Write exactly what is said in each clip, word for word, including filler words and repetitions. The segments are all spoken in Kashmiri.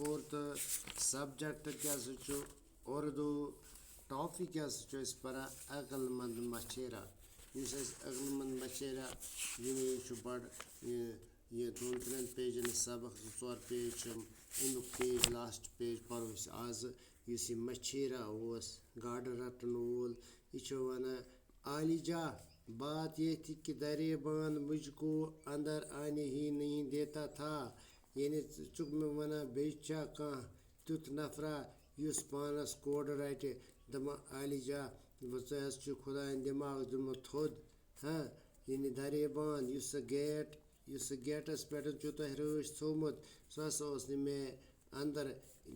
فورتھ سبجیکٹ کیٛاہ سا چھُ؟ اردو ٹاپک کیٛاہ سا چھُ أسۍ پران؟ عقل مند مچھیرا۔ یُس اَسہِ عقل مند مچھیرا، یہِ چھُ بڑٕ، یہِ، یہِ دۄن ترٛٮ۪ن پیجن سبق، زٕ ژور پیج چھِ اَمیُک پیج، لاسٹ پیج پرو أسۍ آزٕ۔ یُس یہِ مچھیرا اوس، گاڈٕ رٹن وول، یہِ چھُ ونان، عالی جا، بات یہ تھی کہ درے باند مجھ کو اندر آنے ہی نہیں دیتا تھا۔ یعنی، ژٕ چھُکھ مےٚ وَنان، بیٚیہِ چھا کانٛہہ تیُتھ نفرا یُس پانَس کورِ رَٹہِ؟ دَپان، عالی جا، وۄنۍ ژٕ حظ چھُ خۄدایَن دٮ۪ماغ دیُتمُت تھوٚد، ہاں؟ یعنی، درے باند، یُس سُہ گیٹ، یُس سُہ گیٹَس پٮ۪ٹھ چھُ تۄہہِ رٲچھ تھوٚومُت، سُہ ہسا اوس نہٕ مےٚ اندر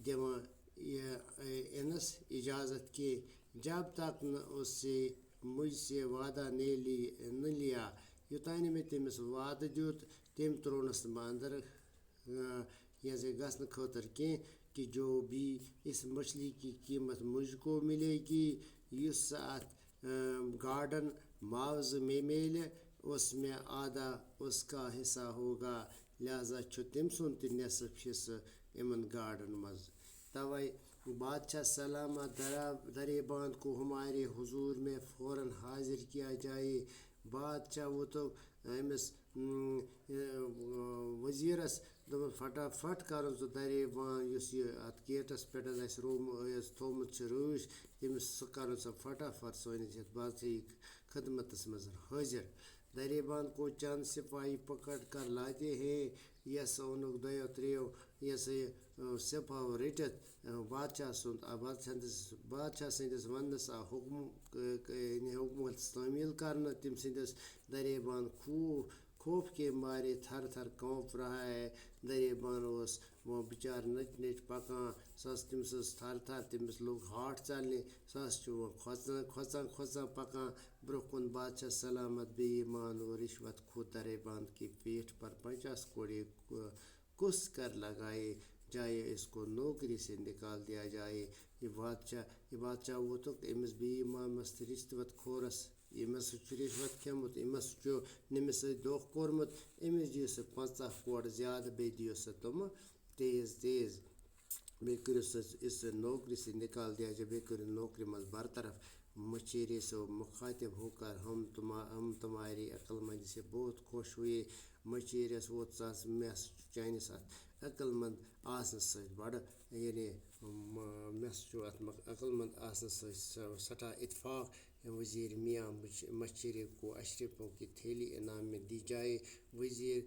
دِوان یہِ، اے، یِنَس اجازت کینٛہہ۔ جب تک نہ اس سے مجھ سے وعدہ نہیں لی، نہ لیا، یوٚتانۍ نہٕ مےٚ تٔمِس وعدٕ دیُت، تٔمۍ ترٛوونَس نہٕ بہٕ اندر، اۭں، یہِ ہسا گژھنہٕ خٲطرٕ کینٛہہ، کہ جو بھی اس مچھلی کی قیمت مجھ کو ملے گی، یُس سُہ اَتھ، اۭں، گاڈن معاوضہٕ مےٚ میلہِ، اس میں آدھا اس کا حصہ ہوگا، لہذا چھُ تٔمۍ سُنٛد تہِ نصف حصہٕ یِمن گاڈن منٛز۔ توے بادشاہ سلامت درا-، درے باند کو ہمارے حضور میں فوراً حاضر کیا جائے۔ بادشاہ ووٚتُکھ أمِس، اۭں، اۭں، وزیرس، دوٚپُن، فٹافٹ کرُن سُہ درے باند، یُس یہِ اتھ گیٹس پٮ۪ٹھ اَسہِ روم-، یَس تھوٚومُت چھُ رٲچھ، تٔمِس سُہ کرُن سُہ فٹافٹ سٲنِس یَتھ بادشاہی خدمتس منٛز حٲضِر۔ درے باند کو چند سپاہی پکڑ کر لاتے ہیں، یہِ ہسا اوٚنُکھ دۄیو ترٛیٚیو، یہِ ہسا یہِ، اۭں، سپاہو رٔٹِتھ، اۭں، بادشاہ سُنٛد، آ، بادشاہ سٕنٛدِس، بادشاہ سٕنٛدِس وننس آو حُکم، ک-، ک-، یعنی حُکمس تعمیٖل کرنہٕ۔ تٔمۍ سٕنٛدِس درے باند خوٗ-، خوف کے مارے تھر تھر کانپ رہا ہے۔ درے باند اوس وۄنۍ بِچارٕ نٔٹۍ نٔٹۍ پکان۔ سُہ ٲس، تٔمِس ٲس تھر تھر، تٔمِس لوٚگ ہارٹ ژلنہِ۔ سُہ ہسا چھُ وۄنۍ کھۄژان، کھۄژان، کھۄژان پکان برٛونٛہہ کُن۔ بادشاہ سلامت بے ایمان و رشوت خور درے باند کی پیٹھ پر پچاس کوڑے کُس کر لگائے جائے، اس کو نوکری سے نکال دیا جائے۔ یہِ بادشاہ، یہِ بادشاہ ووٚتُکھ أمِس بے ایمانس تہٕ رِشوت خورس، ییٚمِس سۭتۍ چھُ رِشوت کھیوٚمُت، أمِس چھُ، نٔمِس سۭتۍ دھوکہٕ کوٚرمُت، أمِس دِیِو سا پنٛژاہ کورٕ زیادٕ، بیٚیہِ دِیِو سا تِمہٕ تیز تیز۔ بیٚیہِ کٔرِو سا اس نوکری سے نکال دیا جائے، بیٚیہِ کٔرِو نوکری منٛز برطرف۔ مچھیرے سے مخاطب ہو کر ہم تما-، ہم تمہاری عقل مندی سے بہت خوش ہوئے۔ مٔچھیٖرِس ووت سَس، مےٚ ہسا چھُ چانِس اَتھ عقل مند آسنہٕ سۭتۍ بَڑٕ، یعنی، م-، مےٚ ہسا چھُ اَتھ م-، عقل مند آسنہٕ سۭتۍ سٮ۪-، سٮ۪ٹھاہ اتفاق۔ وزیر میاں مچھ-، مچھیرے کو اشرفوں کی تھیلی انعام میں دی جائے۔ وزیر